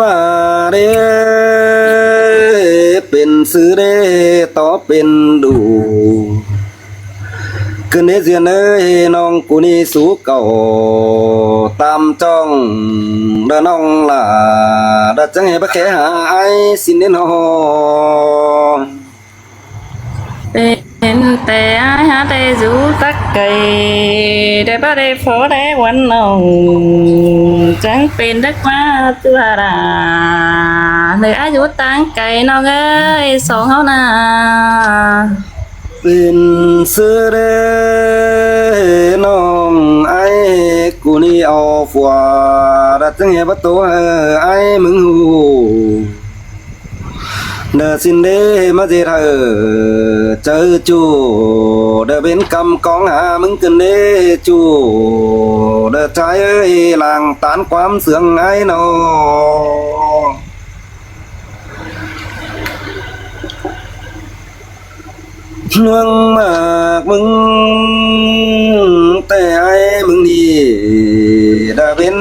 ວ່າເດ້ ເປັນຊື່ເດ້ ຕໍ່ເປັນດູ ຂຶ້ນເດ້ຊຽນເອີຍ ນ້ອງກູນີ້ສູ່ເກົ່າ ຕາມຈ້ອງເດີນ້ອງຫຼ້າ ດາຈັ່ງໃຫ້ບັກແຂຫາອ້າຍຊິນເດ້ນ້ອງ. ເປັນແຕ່ອ້າຍຫາໄດ້ຢູ່ຕັກໄກ ໄດ້ບໍ່ໄດ້ພໍໄດ້ວັນນ້ອງ ຈັ່ງເປັນດັກມາຕົວລາ ເລີຍອາຍຸຕ່າງໄກນ້ອງເອີຍ ສອງເຮົານາ. ເປັນຊື່ເດີນ້ອງ ອ້າຍກູນີ້ເອົາຜົວ ດາຈັ່ງໃຫ້ບໍ່ໂຕໃຫ້ອ້າຍມຶງຮູ້ ເດີຊິນເດມາເຈດເທີ ເຈີຈູ ເດີເປັນກຳກອງຫາມຶງຂຶ້ນເດຈູ ເດີຊາຍເອີຍ ລ້າງຕານຄວາມເຊື່ອງອ້າຍນ້ອງ ເລື່ອງມາກມຶງ ແຕ່ອ້າຍມຶງນີ້ ໄດ້ເປັນ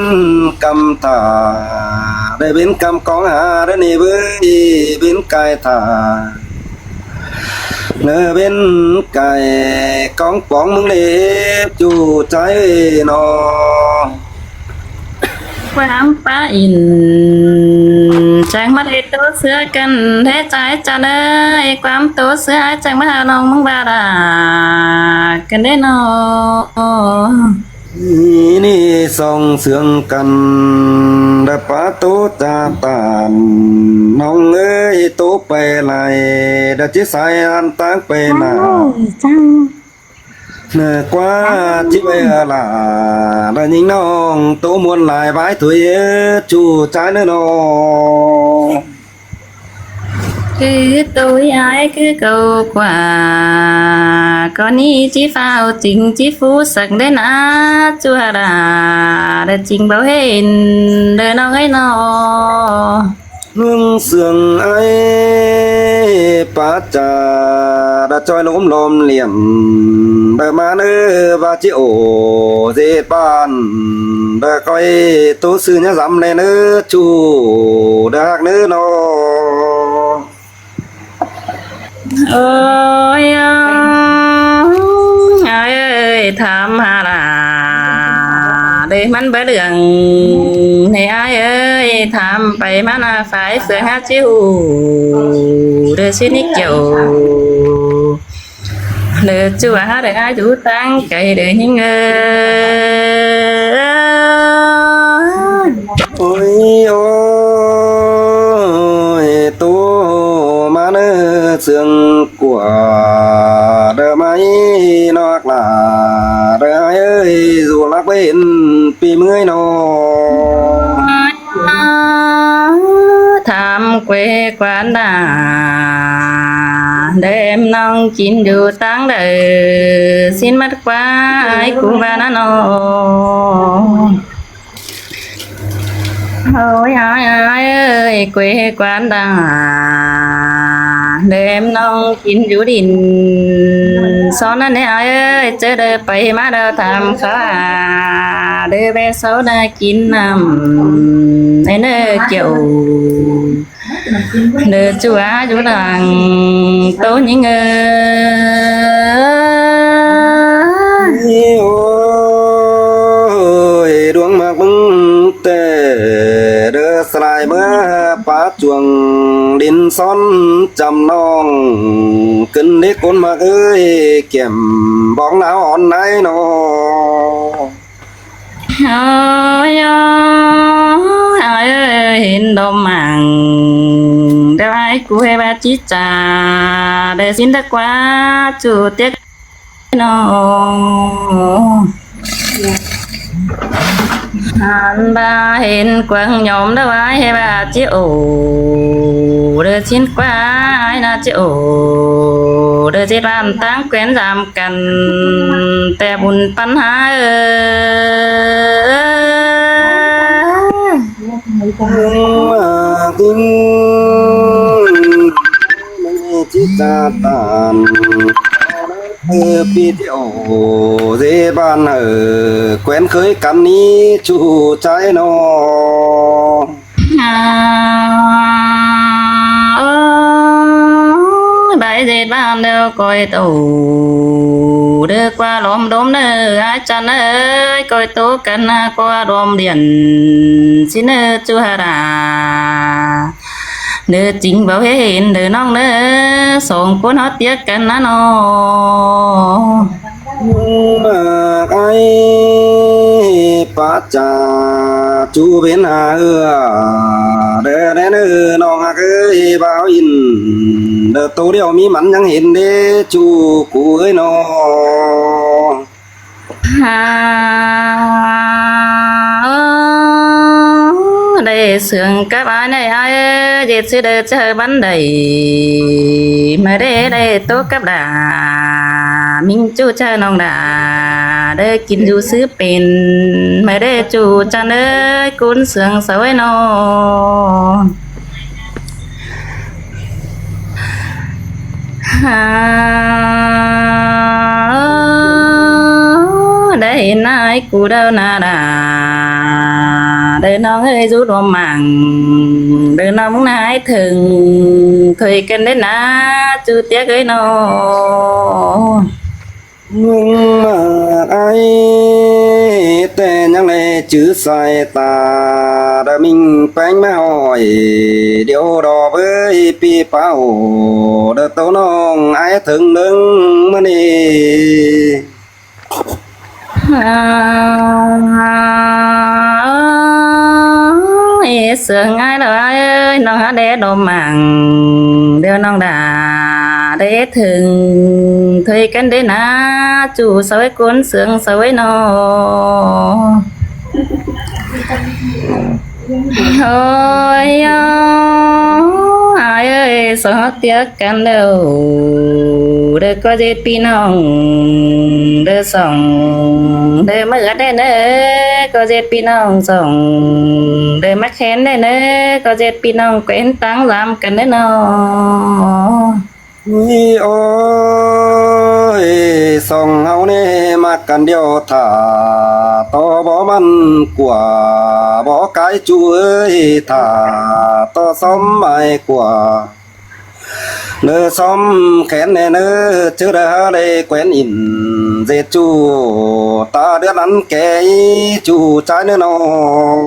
ກຳທ່າ ໄດ້ເປັນກຳກອງຫາ ໄດ້ນີ້ເວີຍ ເປັນກາຍທ່າ ເລີເປັນກາຍກອງປອງມຶງເດ້ ຈູໃຈເນາະ. ຄວາມປາອິນ ຈັ່ງມາໄດ້ໂຕເຊື່ອກັນແທ້ ຈາຍຈາເອີຍ ຄວາມໂຕເຊື່ອຈັ່ງມາຫານ້ອງມຶງວ່າລາກັນເດ້ນ້ອງ ນີ້ນີ້ສ່ອງເຊື່ອງກັນ ດາປາໂຕຈາຕານ ນ້ອງເອີຍ ໂຕໄປໄລ ດາຈິສາຍອັນຕາງໄປໜ້າ ເອີ ຈັ່ງ ເນີກວ່າຈິໄປເອີລາ ລະຍິງນ້ອງໂຕມ່ວນຫຼາຍບາຍຖົຍເອີ ຈູຈາເນີນ້ອງ ຄືໂຕຍອາຍຄືເກົ່າກວ່າ ກໍນີ້ຈິຟ້າວຈິງຈິຟູສັກເດີນາ ຈົວລາ ລະຈິງເບົາເຫັນເດີນ້ອງເອີຍນ້ອງ. ເລື່ອງເຊື່ອງອ້າຍປາຈາ ດາຈອຍລົມລ້ອມລຽມ ເດີມາເນີບາຈິໂອ ເຈດບ້ານ ເດີກ້ອຍໂຕຊື່ຍາສຳແລເນີ ຈູເດີຮັກເນີນ້ອງ. ໂອ້ຍ ອ້າຍເອີຍ ຖາມຫາຫຼາເດີ ມັນເບີເລື່ອງໃຫ້ອ້າຍເອີຍ ຖາມໄປມາໜ້າຝາຍເຟືອງຫາຈິຮູ້ ເດີຊິນິກຽວ ເດີຈູຫາເດີອາຍຸຕ່າງໄກເດີຍິງເອີຍ. ໂອ້ຍ ໂອ້ຍ ໂຕມາເນີເຊື່ອງກວ່າ ເດີໄມ້ນອກຫຼ້າ ເດີອ້າຍເອີຍ ສູ່ລັກໄປເຫັນປີເມື່ອຍນ້ອງ ຖາມແກວກວານດາ ແດມນ້ອງກິນຢູ່ຕາງໃດ ຊິນມັດກວາຍກູບານານ້ອງ. ໂອ້ຍ ອ້າຍ ອ້າຍເອີຍ ເກວກວານດາ ເດີມນ້ອງກິນຢູ່ດິນ ສອນນັ້ນແດ່ອ້າຍເອີຍ ເຈີເດີໄປມາເດີຖາມຂ້າ ເດີແບເຊົານາກິນນ້ຳ ໃນເນີກຽວ ເດີຈົວຢູ່ຫຼັງໂຕຍິງເອີຍ. ໂອ້ຍ ດວງມັກມຶງແຕ່ເດີສລາຍເມື່ອປາຈວງດິນຊ້ອນຈຳນ້ອງ ຂຶ້ນເດັກຄົນມັກເອີຍ ແກ້ມບອງໜາວອ່ອນໃນນ້ອງ. ໂອ້ຍ ໂອ້ຍ ເຫັນດອມມັງ ດາວອ້າຍກູໃຫ້ວ່າຈິຈາ ໄດ້ສິນຕະກວາຈູເຕັກນ້ອງ ຫັນບາເຫັນກວາງຍອມ ດາວອ້າຍໃຫ້ວ່າຈິໂອ ເດີຊິນກວາຍນາຈິໂອ ເດີຈິດບ້ານຕ່າງແຄວ້ນສາມ ກັນແຕ່ບຸນປັນຫາເອີຍ ມາກິນ ມີຈິດຈາຕານ ເອີ ປີຕິໂອ ເດບ້ານເອີ ແຄວ້ນເຄີຍກັນນີ້ ຊູໃຈນ້ອງ. ເອີຍ ບາຍເຈັດບ້ານແລ້ວກ້ອຍໂຕ ເດີກວ່າລ້ອມດົມເດີ ອາຈານເອີຍ ກ້ອຍໂຕກັນນາກວ່າດອມດຽນ ຊິເນີຈຸຫະລາ ເນີຈິງເບົາເຫັນເດີນ້ອງເນີ ສອງຄົນຮອດຕຽກກັນນະນ້ອງ. ມາກໄອປາຈາ ຈູເປັນຫາເອື້ອ ເດີແດ່ເດີນ້ອງຮັກເອີຍ ບ່າວອິນ ເດີໂຕດຽວມີມັນຍັງເຫັນເດ້ ຈູກູເອີຍນ້ອງ. ຫາ ເອີ ໄດ້ເຊື່ອງກັບອາຍໄດ້ ອາຍເອີຍ ເຈັດຊິເດີເຈີບັນໄດ ມາເດ້ໄດ້ໂຕກັບດາ ມິງຈູເຈີນ້ອງດາ ເດີກິນຢູ່ຊື້ເປັນ ມາເດ້ຈູຈັນເອີຍ ກຸນເຊື່ອງສະໄວນ້ອງ. ຫາ ໄດ້ນາຍກູດາວນາດາ ເດີນ້ອງເອີຍ ຢູ່ລວມມັງ ເດີນ້ອງນາຍເຖິງ ເຄີຍກັນເດີນາ ຈູຕຽກເອີຍນ້ອງ. ມຶງມາກໄອ ແຕ່ຍັງໄດ້ຈື່ສາຍຕາ ດາມິງແປ້ງມາຫ້ອຍ ດຽວດອກເອີຍປີປາໂອ ເດີໂຕນ້ອງອາຍເຖິງເດີມື້ນີ້. ເອີຍ ເຊື່ອງອາຍດອກອາຍເອີຍ ນ້ອງຫາແດ່ດອມມັງ ດຽວນ້ອງດາໄດ້ເຖິງ ເຄີຍກັນເດີນາ ຈູສາວໄວກຸນເຊື່ອງສາວໄວນ້ອງ. ໂອ້ຍ ອາຍເອີຍ ສອງເຮົາຕຽກກັນເດີ ເດີກໍເຈັດພີ່ນ້ອງ ເດີສອງ ເດີມາເອື້ອນແດ່ເດີ ກໍເຈັດພີ່ນ້ອງສອງ ເດີມາແຂນແດ່ເດີ ກໍເຈັດພີ່ນ້ອງແຂວນຕ່າງລາມກັນເດີນ້ອງ. ອຸຍ ໂອ້ຍ ສອງເຮົານີ້ມັກກັນດຽວ ຖ້າຕໍ່ບໍ່ມັນກວ່າ ບໍ່ກາຍຈູເອີຍ ຖ້າຕໍ່ຊອມໄມ້ກວ່າ ເດີຊອມແຂນແດ່ເດີ ເຈີດາໄດ້ແຂວນອິນ ເຈັດຈູຕາເດືອນອັນແກ່ ຈູຈາຍເດີນ້ອງ.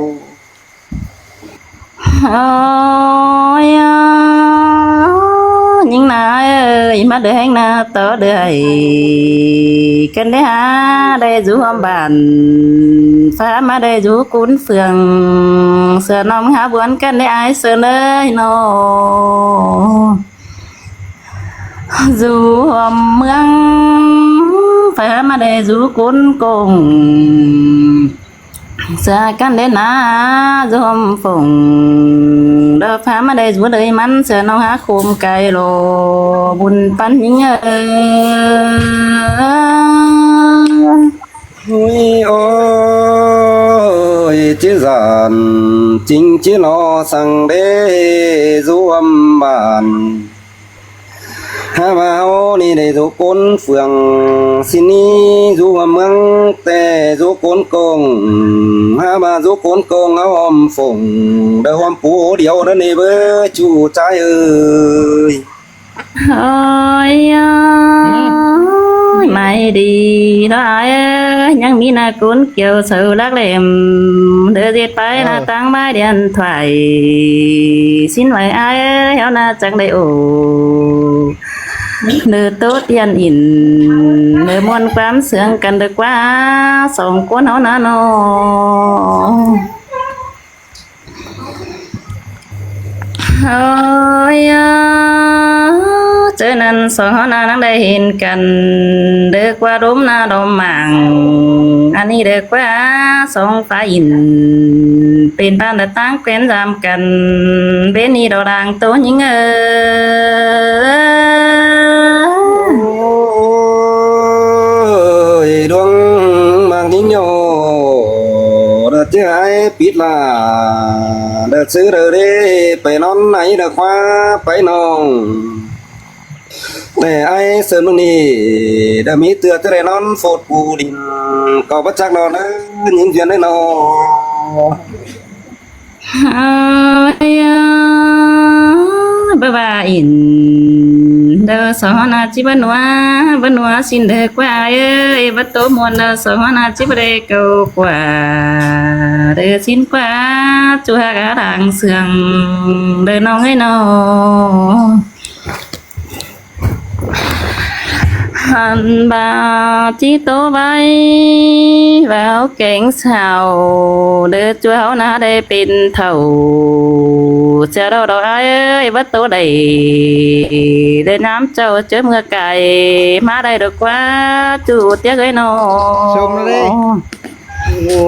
ໂອ້ຍ ຍິງນາເອີຍ ມາເດີແຮງນາຕໍ່ເດີໃຫ້ກັນໄດ້ຫາ ໄດ້ຢູ່ຮ່ວມບ້ານ ພາມາໄດ້ຢູ່ກຸນເຟືອງ ເສືອນ້ອງຫາບວນກັນໄດ້ອາຍເຊີນເອີຍນ້ອງ ຢູ່ຮ່ວມເມືອງ ພາມາໄດ້ຢູ່ກຸນກົງ ເສືອກັນເດີນາ ໂຍມຝົງ ດອກຟ້າມາໄດ້ຢູ່ເລີຍມັນ ເສືອນ້ອງຫາໂຄມໄກ່ລໍ ບຸນປັນຍິງເອີຍ. ໂອ້ຍ ໂອ້ຍ ຈິສານ ຈິງຈິລໍສັງເດ ຢູ່ອຳບ້ານ ຫາວ່າເຮົານີ້ໄດ້ຢູ່ກົນເຟືອງ ຊິໜີຢູ່ເມືອງແຕ່ຢູ່ກົນກົງ ຫາວ່າຢູ່ກົນກົງເຮົາອ້ອມຝົງ ໄດ້ຮ່ວມປູດຽວນັ້ນນີ້ເບີ ຈູຈາຍເອີຍ. ໂອ້ຍ ໂອ້ຍ ໄມ້ດີເນາະອ້າຍເອີຍ ຍັງມີໜ້າກົນກ່ຽວເສົາຫຼັກແຫຼມ ເດີເຈັດໄປໜ້າຕ່າງໄມ້ດຽນຖວາຍ ສິນໄວ້ອ້າຍເອີຍ ເຮົາໜ້າຈັກໄດ້ໂອ ເດີໂຕດຽນອິນ ເດີມ່ວນຄວາມເຊື່ອງກັນເດີກວ່າ ສອງຄົນເຮົານະນ້ອງ. ໂອ້ຍ ເຈີນັ້ນສອງເຮົານານັງໄດ້ເຫັນກັນ ເດີກວ່າດົມນາດົມໝາງ ອັນນີ້ເດີກວ່າສອງຟ້າອິນ ເປັນບ້ານລະຕ່າງແຂວນລາມກັນ ເບນີດອກດ່າງໂຕຍິງເອີຍ. ໂອ້ຍ ດວງໝາກຍິງໂຍ ເດີເຈໄອ ປິດລາ ເດີຊື້ເດີເດ ໄປນອນໃນເດີຄວ້າໄປນ້ອງ ແຕ່ໄອເສີມເບິ່ງນີ້ ເດີມີເທື່ອຈະໄດ້ນອນໂຟດປູດິນ ກໍບໍ່ຈັກນອນເດີຍິງເດືອນເດີນ້ອງ. ເອີ ອິນ ເດີສອນອາຈິບນວາ ບນວາສິນເດີກວ່າເອີຍ ບັດໂຕມ່ວນເດີສອນອາຈິບເດເກົາກວ່າ ເດີສິນກວ່າ ຈຸຮະກະດັງເຊື່ອງ ເດີນ້ອງເອີຍນ້ອງ. ຫັນບາຈິໂຕໄວ ວ່າເຮົາແກ່ງເຖົ້າ ເດີຈົວເຮົານາໄດ້ເປັນເຖົ້າ ເສຍດອກດອກອ້າຍເອີຍ ວ່າໂຕໄດ້ ເດີຍາມເຈົ້າເຈີເມື່ອກາຍ ມາໄດ້ດອກກວ່າ ຈູຕຽກເອີຍນ້ອງ. ຊົມເລີຍ ໂອ້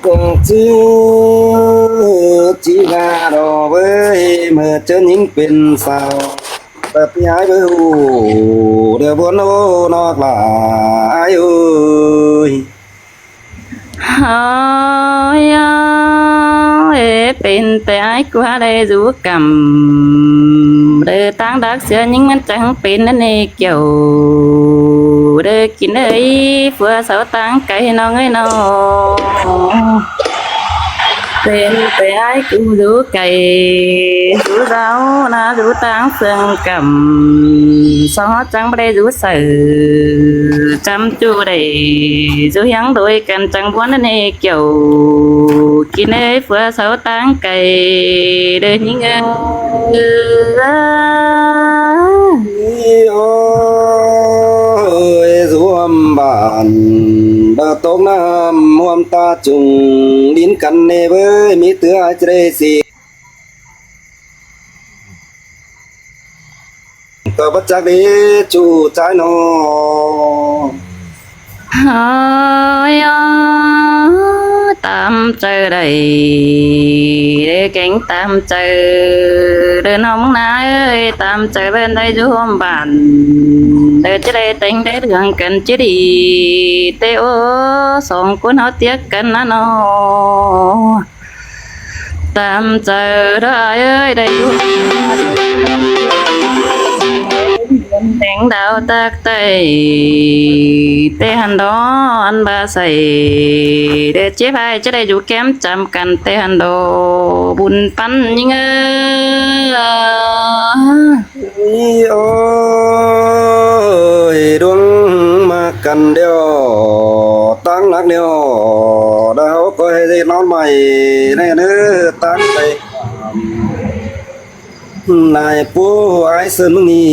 ກະຈື່ຈີລາດອກເອີຍ ເມື່ອເຈີຍິງເປັນສາວ ແບບຍາຍເບີ ເດີບ່ອນໂອນອກຫຼາຍເອີຍ ຮອຍເອີຍ ເປັນແຕ່ອ້າຍກວ່າໄດ້ຢູ່ກຳ ເດີຕາງດັກເສືອຍິງມັນຈັ່ງເປັນນັ້ນເອ ແກ້ວ ເດີກິນເອີຍ ຜົວສາວຕ່າງໄກນ້ອງເອີຍນ້ອງ ເປັນແຕ່ອ້າຍກູຢູ່ໄກ ຢູ່ເຈົ້ານາຢູ່ຕ່າງເມືອງກຳ ສອງເຮົາຈັ່ງບໍ່ໄດ້ຢູ່ໃສ ຈຳຈູໄດ້ຢູ່ຮຽງໂດຍກັນ ຈັ່ງບ່ອນນັ້ນເອ ແກ້ວ ກິນເອີຍ ຜົວສາວຕ່າງໄກ ເດີຍິງເອີຍ ໂອ້ຍ ຮ່ວມບ້ານ ບໍ່ຕົກນ້ຳຮ່ວມຕາຈຸງ ດິນກັນເນເວີຍ ມີເຕືອຈະໄດ້ຊິ ກໍບໍ່ຈັກເດ ຈູຈາຍນ້ອງ ຮອຍ ຕາມໃຈໄດ້ ເດີແກງຕາມໃຈ ເດີນ້ອງນາເອີຍ ຕາມໃຈແວ່ນໄດ້ຢູ່ຮ່ວມບ້ານ ເດີຈະໄດ້ແຕ່ງໄດ້ເລື່ອງກັນຈະດີ ແຕ່ໂອ ສອງຄົນເຮົາຕຽກກັນນະນ້ອງ ຕາມໃຈໄດ້ເອີຍ ໄດ້ຢູ່ແດງດາວຕາກໃຕ້ ແຕ່ຫັ້ນດອກອັນບາໃສ ແຕ່ເຈັບອ້າຍຈະໄດ້ຢູ່ແຄມຈຳກັນ ແຕ່ຫັ້ນດອກບຸນປັນຍິງເອີຍ ໂອ້ຍ ດວງມາກັນດຽວ ຕັ້ງຫຼັກດຽວ ດາວກໍໃຫ້ໄດ້ນອນໃໝ່ແນ່ເດີ ຕັ້ງໄປ ນາຍປູອ້າຍເຊີນມື້ນີ້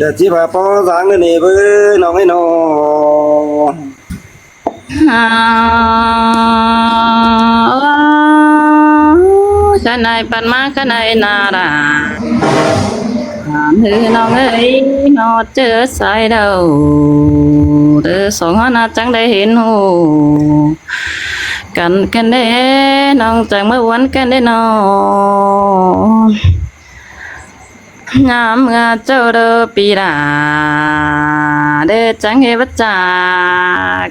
ດາຈິພາປໍສາງເດີນີ້ເວີຍ ນ້ອງເອີຍນ້ອງ. ຂະນາຍປັນມາຂະນາຍນາລາ ເອີ ນ້ອງເອີຍ ຮອດເຈີສາຍດາວ ເດີສອງເຮົານາຈັ່ງໄດ້ເຫັນຮູ້ກັນ ກັນເດ້ ນ້ອງຈັ່ງມາອວນກັນເດ້ນ້ອງ. ຍາມເມື່ອເຈົ້າເດີປີດາ ເດີຈັ່ງເຮັດວາຈາ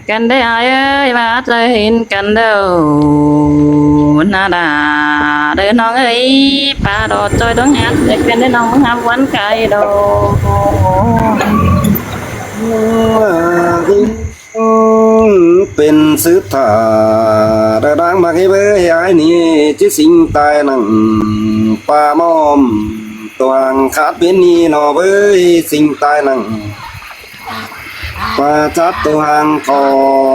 ກັນເດີອ້າຍເອີຍ ວ່າຈະເຫັນກັນເດີນາດາ ເດີນ້ອງເອີຍ ປາດອດຈອຍດວງຫັກໃສ່ກັນເດີນ້ອງ ຮັບວັນກາຍດອກ. ເປັນສືບຖ້າ ດາດາງມັກໃຫ້ເວີຍ ອ້າຍນີ້ຈິສິງຕາຍນັ່ງ ປາມອມ ຕົວຫາງຂາດເປັນນີ້ໜໍ່ເວີຍ ສິງຕາຍນັ່ງ ປາຈັດຕົວຫາງຂໍ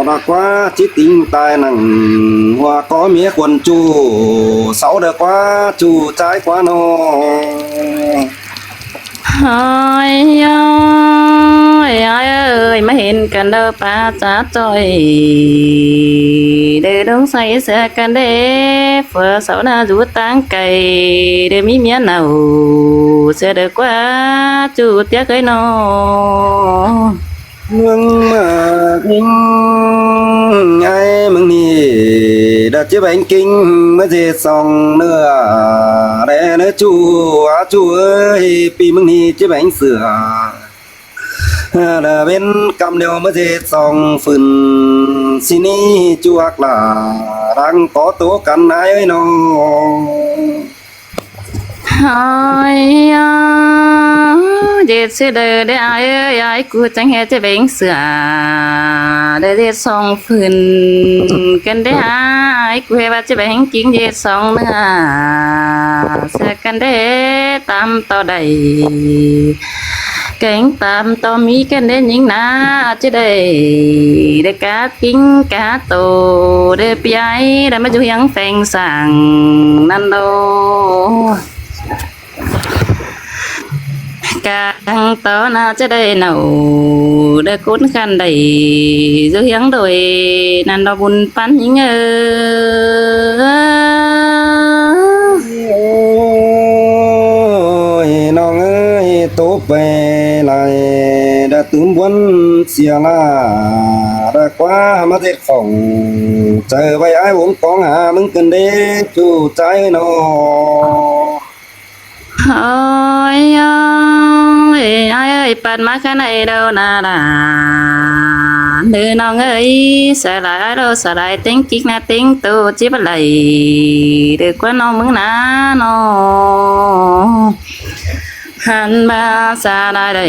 ດອກກວ່າ ຈິຕິງຕາຍນັ່ງ ຫົວກໍເມຍຄວນຈູ້ ເຊົາເດີກວ່າ ຈູ້ຈາຍກວ່າໜໍ່. ຮອຍ ຮອຍ ຮອຍເອີຍ ມາເຫັນກັນເດີປາຈາດຈອຍ ເດີດົງໃສເສືອກັນເດ້ ຜົວສາວໜ້າຢູ່ຕ່າງໄກ ເດີມີເມຍເນົ່າ ເສືອເດີກວ່າ ຈູ້ຕຽກເອີຍນ້ອງ. ເມືອງມາກ ໄອ້ເມືອງນີ້ ດາກຈະແບ່ງກິງ ມາເຈດສອງເນື້ອ ແລເນື້ອຈູ້ ອາຈູ້ເອີຍ ປີເມືອງນີ້ຈະແບ່ງເສືອ ດາເວັນກຳດຽວ ມາເຈດສອງຝືນ ຊິໜີຈູ້ຮັກຫຼ້າ ດັງກໍໂຕກັນນາຍເອີຍນ້ອງ. ຮອຍ ເຈັດຊິເດີເດອ້າຍເອີຍ ອ້າຍກູຈັ່ງເຮັດຈະເບັງເສືອ ໄດ້ເຈັດສອງຝືນກັນເດອ້າຍກູ ເຮັດວ່າຈະເບັງກິງເຈັດສອງເນື້ອ ເສືອກັນເດ ຕາມຕໍ່ໄດ້ ແກງຕາມຕໍ່ມີກັນເດ້ຍິງນາ ຈະໄດ້ ໄດ້ກາກິງກາໂຕ ເດ້ປຽຍ ໄດ້ມາຢູ່ຫຽງແຟງສ້າງນັ້ນໂດ. ກາງຕໍ່ໜ້າຈະໄດ້ເນົ່າ ເດີກຸນຄັນໄດ້ ຢູ່ຫຽງໂດຍ ນັ້ນດອກບຸນປັນຍິງເອີຍ. ໂອ້ຍ ນ້ອງເອີຍ ໂຕໄປຫຼາຍ ດາຕື່ມບວນເສຍລາ ດາກວ່າມາເຮັດຂອງ ໃຈໄວ້ອ້າຍວົງກອງຫາມຶງກັນເດ້ ຈູໃຈເນາະ. ໂອ້ຍ ໂອ້ຍ ອ້າຍເອີຍ ປັດມາຂະໄນເດີນາລາ ເດີນ້ອງເອີຍ ສາລາຍໂລສາລາຍເຕັງກິກນາເຕັງໂຕຈິບໄລ ເດີກວ່ານ້ອງມຶງນານ້ອງ ຫັນບາສາລາຍໄດ້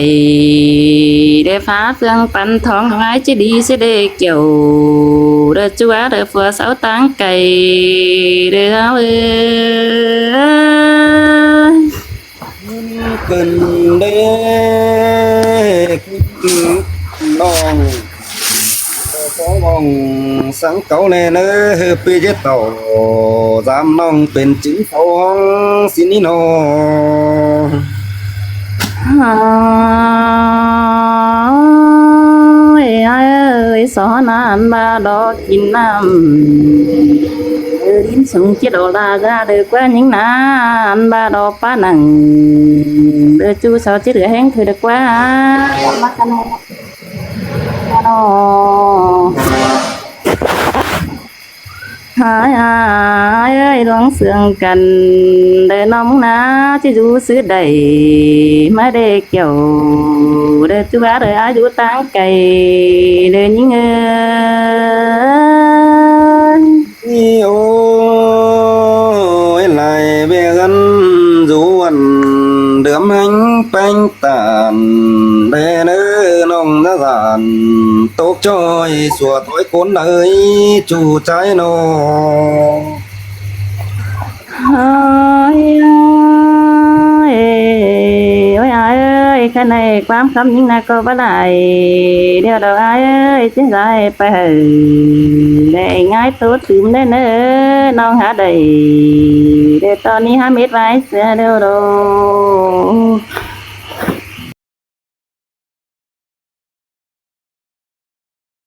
ເດີຟ້າເຟືອງປັນທອງ ຫາຍຈະດີຊິເດກ່ຽວ ເດີຈົວເດີຄົວເສົາຕາງໄກ ເດີເຮົາເອີຍ. ເພິ່ນເດ້ ນ້ອງ ຂໍຮ້ອງສັງເກົາແດ່ເນີ ປີເຈັດເຕົ້າ ສາມນ້ອງເປັນຈິງເຂົາຫ້ອງຊິນີ້ນອ. ໂອ້ຍ ອ້າຍເອີຍ ສອນອັນບາດອກກິນນ້ຳ ເດີດິນສູງຈິດອອກລາກາ ເດີກວ່າຍິງນາ ອັນບາດອກປານັງ ເດີຈູສາວຈິດເຫຼືອແຮງເທີເດີກວ່າ ມາຂະນານອ. ຫາຍ ອ້າຍເອີຍ ລວງເຊື່ອງກັນ ເດີນ້ອງນາ ຈະຢູ່ຊື່ໃດ ມາເດກ່ຽວ ເດີຕົວເດີອາຍຸຕ່າງໄກ ເດີຍິງເອີຍ. ໂອ້ຍ ຫຼາຍເວກັນຢູ່ອັນເດີມແຫ່ງແປງ ຕານແດ່ເນີນ້ອງນາສານ ຕົກຈ້ອຍຊົ່ວຖອຍຄົນເອີຍ ຈູໃຈນ້ອງ. ໂອ້ຍ ໂອ້ຍ ໂອ້ຍ ອ້າຍເອີຍ ຄັນໃດຄວາມຄຳຍິງນະກໍບໍ່ຫຼາຍ ດຽວດອກອ້າຍເອີຍ ຈະຫຼາຍໄປ ໄດ້ງ່າຍໂຕຕື່ມແດ່ເນີ ນ້ອງຫາໄດ້ ແຕ່ຕອນນີ້ຫາເມັດໄວ້ເສຍແລ້ວດອກ.